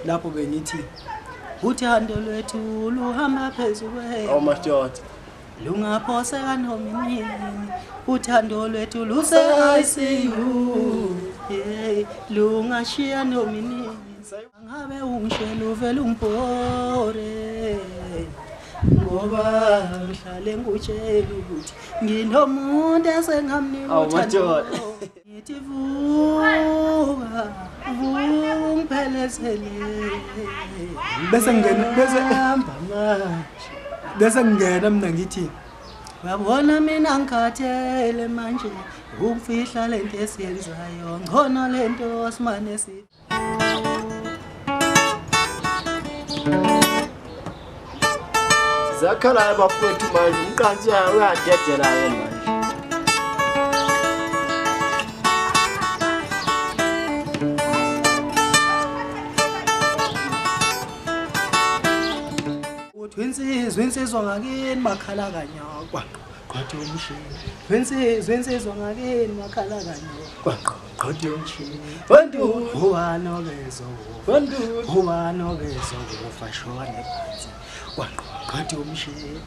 Lapho bengithi uthando lwethu luhamba phezu Awu madoda. Lungaphoseka noma inini, uthando lwethu luse-ICU, yeah, lungashiya noma inini. Ngabe ungishela uvele ungibhore, ngoba ngihlale ngikutshela ukuthi nginomuntu esengamnika Awu, uthando. madoda. Ngithi vuka, vuka ungiphelezele. Bese ngena bese Hamba manje. Bese ngingena mina ngithi Uyabona mina ngikhathele manje ukufihla lento esiyenzayo, ngcono lento simane si Zakhala bafowethu manje umqansi uyadedela-ke manje. Uthi insizwa, insizwa ngakini makhala kanyakwa qothe umshini. Insizwa, insizwa ngakini makhala kanyakwa qothe umshini. Bantu, Ubani obezokufa? bantu. Ubani obezokufa shone phansi? Kwaqothe umshini.